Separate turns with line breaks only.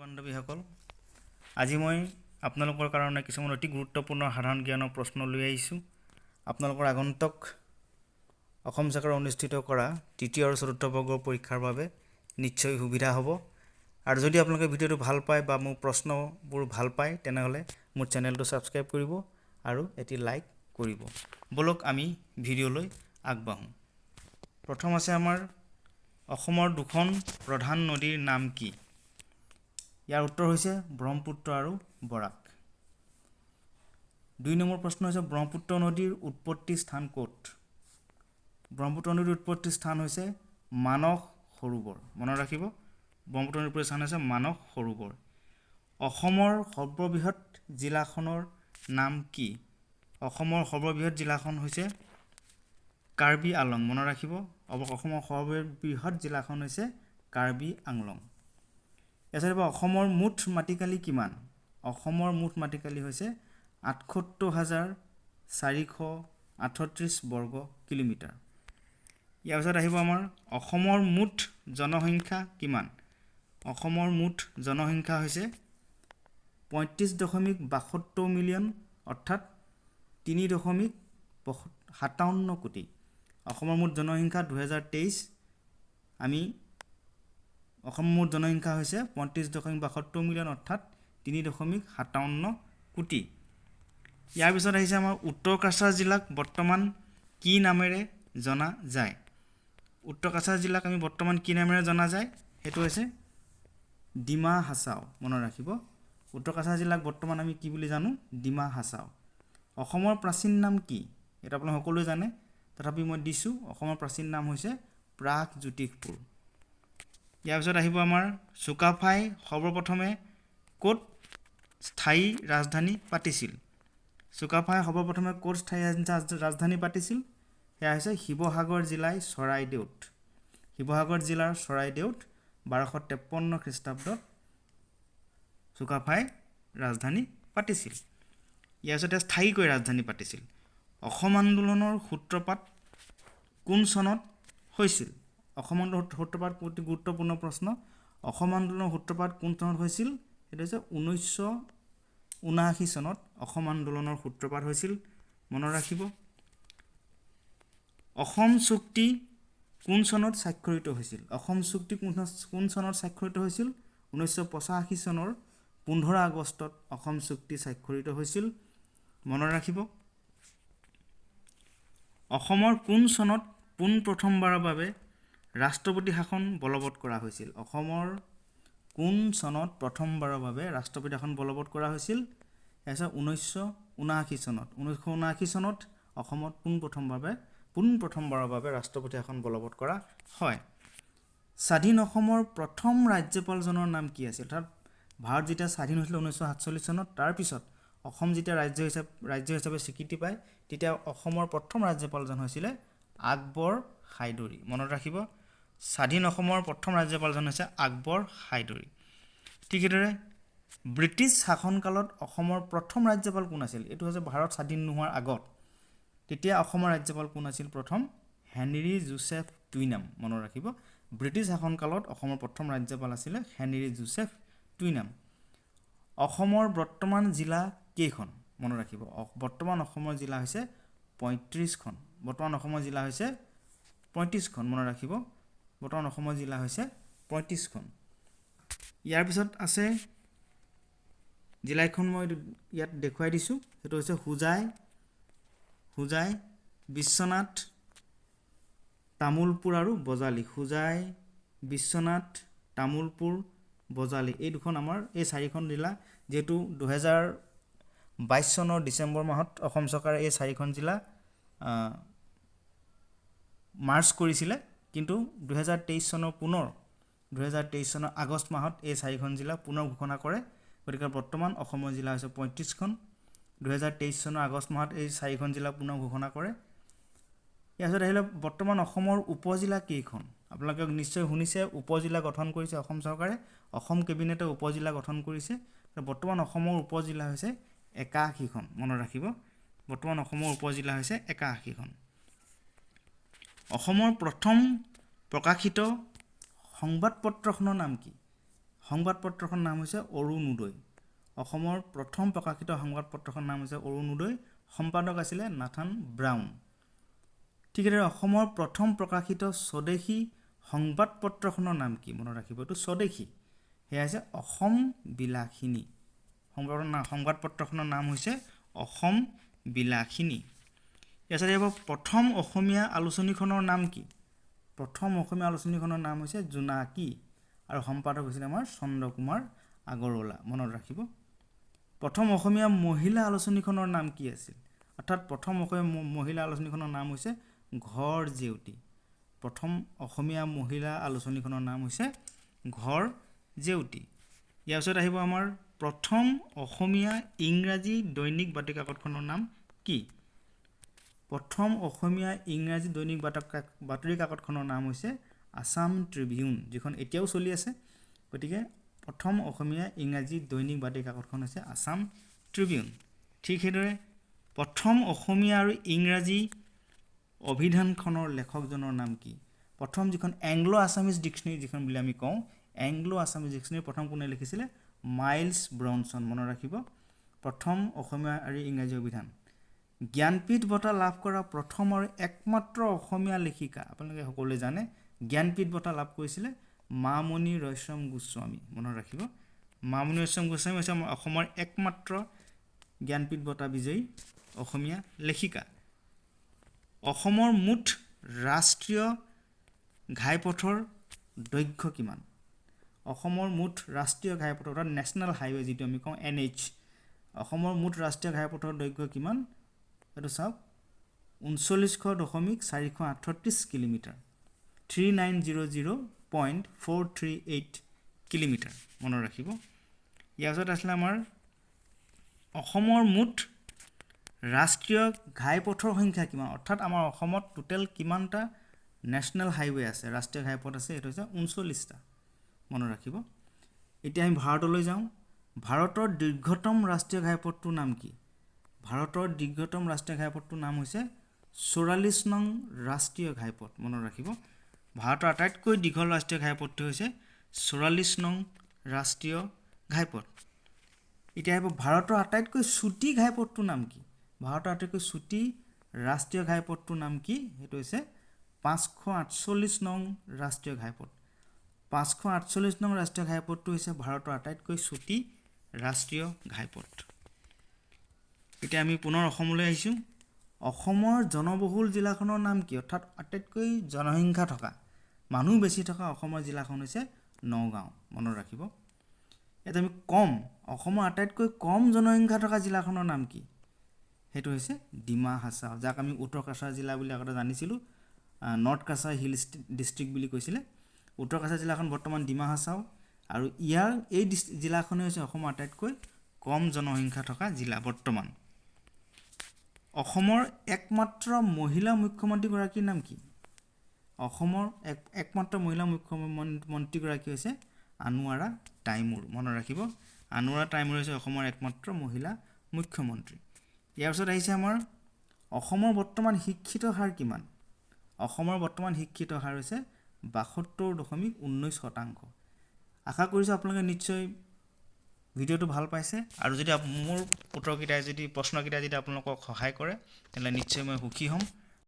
বান্ধৱীসকল, আজি মই আপোনালোকৰ কাৰণে কিছুমান অতি গুৰুত্বপূৰ্ণ সাধাৰণ জ্ঞানৰ প্ৰশ্ন লৈ আহিছোঁ। আপোনালোকৰ আগন্তুক অসম চৰকাৰে অনুষ্ঠিত কৰা তৃতীয় আৰু চতুৰ্থ বৰ্গৰ পৰীক্ষাৰ বাবে নিশ্চয় সুবিধা হ'ব। আৰু যদি আপোনালোকে ভিডিঅ'টো ভাল পায় বা মোৰ প্ৰশ্নবোৰ ভাল পায়, তেনেহ'লে মোৰ চেনেলটো ছাবস্ক্ৰাইব কৰিব আৰু এটি লাইক কৰিব। ব'লক, আমি ভিডিঅ'লৈ আগবাঢ়োঁ। প্ৰথম আছে আমাৰ অসমৰ দুখন প্ৰধান নদীৰ নাম কি? ইয়াৰ উত্তৰ হৈছে ব্ৰহ্মপুত্ৰ আৰু বৰাক। 2 নম্বৰ প্ৰশ্ন হৈছে ব্ৰহ্মপুত্ৰ নদীৰ উৎপত্তি স্থান ক'ত? ব্ৰহ্মপুত্ৰ নদীৰ উৎপত্তি স্থান হৈছে মানস সৰোবৰ। মনত ৰাখিব, ব্ৰহ্মপুত্ৰ নদীৰ উৎপত্তি স্থান হৈছে মানস সৰোবৰ। অসমৰ সৰ্ববৃহৎ জিলাখনৰ নাম কি? অসমৰ সৰ্ববৃহৎ জিলাখন হৈছে কাৰ্বি আংলং। মনত ৰাখিব, অসমৰ সৰ্ববৃহৎ জিলাখন হৈছে কাৰ্বি আংলং। ইয়াৰ অসমৰ মুঠ মাটিকালি কিমান? অসমৰ মুঠ মাটিকালি হৈছে 78,438 বৰ্গ কিলোমিটাৰ। ইয়াৰ পিছত আহিব আমাৰ অসমৰ মুঠ জনসংখ্যা কিমান? অসমৰ মুঠ জনসংখ্যা হৈছে 35.72 মিলিয়ন, অৰ্থাৎ 3.57 কোটি। অসমৰ মুঠ জনসংখ্যা 2023 আমি অসমৰ মুঠ জনসংখ্যা হৈছে 35.72 মিলিয়ন, অৰ্থাৎ 3.57 কোটি। ইয়াৰ পিছত আহিছে আমাৰ উত্তৰ কাছাৰ জিলাক বৰ্তমান কি নামেৰে জনা যায়? উত্তৰ কাছাৰ জিলাক আমি বৰ্তমান কি নামেৰে জনা যায়? সেইটো হৈছে ডিমা হাছাও। মনত ৰাখিব, উত্তৰ কাছাৰ জিলাক বৰ্তমান আমি কি বুলি জানো? ডিমা হাছাও। অসমৰ প্ৰাচীন নাম কি? এইটো আপোনালোক সকলোৱে জানে, তথাপি মই দিছোঁ। অসমৰ প্ৰাচীন নাম হৈছে প্ৰাগজ্যোতিষপুৰ। ইয়াৰ পিছত আহিব আমাৰ চুকাফাই সৰ্বপ্ৰথমে ক'ত স্থায়ী ৰাজধানী পাতিছিল? চুকাফাই সৰ্বপ্ৰথমে ক'ত স্থায়ী ৰাজধানী পাতিছিল? সেয়া হৈছে শিৱসাগৰ জিলাৰ চৰাইদেউত। শিৱসাগৰ জিলাৰ চৰাইদেউত 1253 খ্ৰীষ্টাব্দত চুকাফাই ৰাজধানী পাতিছিল। ইয়াৰ পিছতে স্থায়ীকৈ ৰাজধানী পাতিছিল। অসম আন্দোলনৰ সূত্ৰপাত কোন চনত হৈছিল? অসম আন্দোলনৰ সূত্ৰপাত অতি গুৰুত্বপূৰ্ণ প্ৰশ্ন। অসম আন্দোলনৰ সূত্ৰপাত কোন চনত হৈছিল? সেইটো হৈছে 1979 চনত অসম আন্দোলনৰ সূত্ৰপাত হৈছিল। মনত ৰাখিব। অসম চুক্তি কোন চনত স্বাক্ষৰিত হৈছিল? অসম চুক্তি কোন চনত স্বাক্ষৰিত হৈছিল? 1985 চনৰ 15 আগষ্টত অসম চুক্তি স্বাক্ষৰিত হৈছিল। মনত ৰাখিব। অসমৰ কোন চনত পোনপ্ৰথমবাৰৰ বাবে ৰাষ্ট্ৰপতি শাসন বলবৎ কৰা হৈছিল? অসমৰ কোন চনত প্ৰথমবাৰৰ বাবে ৰাষ্ট্ৰপতি শাসন বলবৎ কৰা হৈছিল? এয়া হৈছে 1979 চনত। 1979 চনত অসমত পোনপ্ৰথমবাৰৰ বাবে ৰাষ্ট্ৰপতি শাসন বলবৎ কৰা হয়। স্বাধীন অসমৰ প্ৰথম ৰাজ্যপালজনৰ নাম কি আছিল? অৰ্থাৎ ভাৰত যেতিয়া স্বাধীন হৈছিল 1947 চনত, তাৰপিছত অসম যেতিয়া ৰাজ্য হিচাপে স্বীকৃতি পায়, তেতিয়া অসমৰ প্ৰথম ৰাজ্যপালজন হৈছিলে আকবৰ হায়দৰী। মনত ৰাখিব, স্বাধীন অসমৰ প্ৰথম ৰাজ্যপালজন হৈছে আকবৰ হায়দৰী। ঠিক সেইদৰে ব্ৰিটিছ শাসনকালত অসমৰ প্ৰথম ৰাজ্যপাল কোন আছিল? এইটো হৈছে ভাৰত স্বাধীন নোহোৱাৰ আগত। তেতিয়া অসমৰ ৰাজ্যপাল কোন আছিল প্ৰথম? Henry Joseph Twynam. মনত ৰাখিব, ব্ৰিটিছ শাসনকালত অসমৰ প্ৰথম ৰাজ্যপাল আছিলে হেনৰী জোচেফ টুইনাম। অসমৰ বৰ্তমান জিলা কেইখন? মনত ৰাখিব, বৰ্তমান অসমৰ জিলা হৈছে 35খন। বৰ্তমান অসমৰ জিলা হৈছে 35খন। মনত ৰাখিব, বৰ্তমান অসমৰ জিলা হৈছে 35খন। ইয়াৰ পিছত আছে জিলাখন মই ইয়াত দেখুৱাই দিছোঁ, সেইটো হৈছে হোজাই, বিশ্বনাথ, তামোলপুৰ আৰু বজালী। হোজাই, বিশ্বনাথ, তামোলপুৰ, বজালী, এই দুখন আমাৰ এই চাৰিখন জিলা, যিহেতু 2022 চনৰ ডিচেম্বৰ মাহত অসম চৰকাৰে এই চাৰিখন জিলা মাৰ্চ কৰিছিলে, কিন্তু 2023 চনৰ পুনৰ 2023 চনৰ আগষ্ট মাহত এই চাৰিখন জিলা পুনৰ ঘোষণা কৰে। গতিকে বৰ্তমান অসমৰ জিলা হৈছে 35খন। 2023 চনৰ আগষ্ট মাহত এই চাৰিখন জিলা পুনৰ ঘোষণা কৰে। ইয়াৰ পিছত আহিলে বৰ্তমান অসমৰ উপজিলা কেইখন? আপোনালোকে নিশ্চয় শুনিছে, উপজিলা গঠন কৰিছে অসম চৰকাৰে, অসম কেবিনেটে উপজিলা গঠন কৰিছে। বৰ্তমান অসমৰ উপজিলা হৈছে 81খন। মনত ৰাখিব, বৰ্তমান অসমৰ উপজিলা হৈছে 81খন। অসমৰ প্ৰথম প্ৰকাশিত সংবাদপত্ৰখনৰ নাম কি? সংবাদপত্ৰখনৰ নাম হৈছে অৰুণোদয়। অসমৰ প্ৰথম প্ৰকাশিত সংবাদপত্ৰখনৰ নাম হৈছে অৰুণোদয়। সম্পাদক আছিলে নাথান ব্ৰাউন। ঠিক সেইদৰে অসমৰ প্ৰথম প্ৰকাশিত স্বদেশী সংবাদপত্ৰখনৰ নাম কি? মনত ৰাখিব, এইটো স্বদেশী, সেয়া হৈছে অসম বিলাসিনী। সংবাদপত্ৰখনৰ নাম হৈছে অসম বিলাসিনী। ইয়াৰ পিছত আহিব প্ৰথম অসমীয়া আলোচনীখনৰ নাম কি? প্ৰথম অসমীয়া আলোচনীখনৰ নাম হৈছে জোনাকী আৰু সম্পাদক হৈছিলে আমাৰ চন্দ্ৰকুমাৰ আগৰৱালা। মনত ৰাখিব। প্ৰথম অসমীয়া মহিলা আলোচনীখনৰ নাম কি আছিল? অৰ্থাৎ প্ৰথম অসমীয়া মহিলা আলোচনীখনৰ নাম হৈছে ঘৰ জেউতি। প্ৰথম অসমীয়া মহিলা আলোচনীখনৰ নাম হৈছে ঘৰ জেউতি। ইয়াৰ পিছত আহিব আমাৰ প্ৰথম অসমীয়া ইংৰাজী দৈনিক বাতৰি কাকতখনৰ নাম কি? প্ৰথম অসমীয়া ইংৰাজী দৈনিক বাতৰি কাকতখনৰ নাম হৈছে আছাম ট্ৰিবিউন, যিখন এতিয়াও চলি আছে। গতিকে প্ৰথম অসমীয়া ইংৰাজী দৈনিক বাতৰি কাকতখন হৈছে আছাম ট্ৰিবিউন। ঠিক সেইদৰে প্ৰথম অসমীয়া আৰু ইংৰাজী অভিধানখনৰ লেখকজনৰ নাম কি? প্ৰথম যিখন এংলো আছামিজ ডিক্সনেৰী যিখন বুলি আমি কওঁ, এংলো আছামিজ ডিক্সনেৰী প্ৰথম কোনে লিখিছিলে? Miles Bronson. মনত ৰাখিব, প্ৰথম অসমীয়া আৰু ইংৰাজী অভিধান। জ্ঞানপীঠ বঁটা লাভ কৰা প্ৰথম আৰু একমাত্ৰ অসমীয়া লেখিকা, আপোনালোকে সকলোৱে জানে, জ্ঞানপীঠ বঁটা লাভ কৰিছিলে মামণি ৰয়ছম গোস্বামী। মনত ৰাখিব, মামণি ৰয়ছম গোস্বামী হৈছে আমাৰ অসমৰ একমাত্ৰ জ্ঞানপীঠ বঁটা বিজয়ী অসমীয়া লেখিকা। অসমৰ মুঠ ৰাষ্ট্ৰীয় ঘাইপথৰ দৈৰ্ঘ্য কিমান? অসমৰ মুঠ ৰাষ্ট্ৰীয় ঘাইপথৰ, অৰ্থাৎ নেশ্যনেল হাইৱে যিটো আমি কওঁ এন এইচ, অসমৰ মুঠ ৰাষ্ট্ৰীয় ঘাইপথৰ দৈৰ্ঘ্য কিমান? এইটো চাওক, 39.438 কিলোমিটাৰ, 3900.438 কিলোমিটাৰ। মনত ৰাখিব। ইয়াৰ পিছত আছিলে আমাৰ অসমৰ মুঠ ৰাষ্ট্ৰীয় ঘাইপথৰ সংখ্যা কিমান? অৰ্থাৎ আমাৰ অসমত টোটেল কিমানটা নেশ্যনেল হাইৱে আছে, ৰাষ্ট্ৰীয় ঘাইপথ আছে? এইটো হৈছে 39টা। মনত ৰাখিব। এতিয়া আমি ভাৰতলৈ যাওঁ। ভাৰতৰ দীৰ্ঘতম ৰাষ্ট্ৰীয় ঘাইপথটোৰ নাম কি? ভাৰতৰ দীৰ্ঘতম ৰাষ্ট্ৰীয় ঘাইপথটোৰ নাম হৈছে 44 নং ৰাষ্ট্ৰীয় ঘাইপথ। মনত ৰাখিব, ভাৰতৰ আটাইতকৈ দীঘল ৰাষ্ট্ৰীয় ঘাইপথটো হৈছে 44 নং ৰাষ্ট্ৰীয় ঘাইপথ। এতিয়া আহিব ভাৰতৰ আটাইতকৈ চুটি ঘাইপথটোৰ নাম কি? ভাৰতৰ আটাইতকৈ চুটি ৰাষ্ট্ৰীয় ঘাইপথটোৰ নাম কি? সেইটো হৈছে 548 নং ৰাষ্ট্ৰীয় ঘাইপথ। 548 নং ৰাষ্ট্ৰীয় ঘাইপথটো হৈছে ভাৰতৰ আটাইতকৈ চুটি ৰাষ্ট্ৰীয় ঘাইপথ। এতিয়া আমি পুনৰ অসমলৈ আহিছোঁ। অসমৰ জনবহুল জিলাখনৰ নাম কি? অৰ্থাৎ আটাইতকৈ জনসংখ্যা থকা, মানুহ বেছি থকা অসমৰ জিলাখন হৈছে নগাঁও। মনত ৰাখিব। ইয়াত আমি কম, অসমৰ আটাইতকৈ কম জনসংখ্যা থকা জিলাখনৰ নাম কি? সেইটো হৈছে ডিমা হাছাও, যাক আমি উত্তৰ কাছাৰ জিলা বুলি আগতে জানিছিলোঁ, নৰ্থ কাছাৰ হিল ডিষ্ট্ৰিক্ট বুলি কৈছিলে। উত্তৰ কাছাৰ জিলাখন বৰ্তমান ডিমা হাছাও আৰু ইয়াৰ এই জিলাখনেই হৈছে অসমৰ আটাইতকৈ কম জনসংখ্যা থকা জিলা বৰ্তমান। অসমৰ একমাত্ৰ মহিলা মুখ্যমন্ত্ৰীগৰাকীৰ নাম কি? অসমৰ একমাত্ৰ মহিলা মুখ্যমন্ত্ৰীগৰাকী হৈছে আনোৱাৰা টাইমুৰ। মনত ৰাখিব, আনোৱাৰা টাইমুৰ হৈছে অসমৰ একমাত্ৰ মহিলা মুখ্যমন্ত্ৰী। ইয়াৰ পিছত আহিছে আমাৰ অসমৰ বৰ্তমান শিক্ষিত হাৰ কিমান? অসমৰ বৰ্তমান শিক্ষিত হাৰ হৈছে 72.19%। আশা কৰিছোঁ আপোনালোকে নিশ্চয় ভিডিঅ'টো ভাল পাইছে আৰু যদি মোৰ উত্তৰকেইটাই যদি প্ৰশ্নকেইটাই যদি আপোনালোকক সহায় কৰে, তেনেহ'লে নিশ্চয় মই সুখী হ'ম।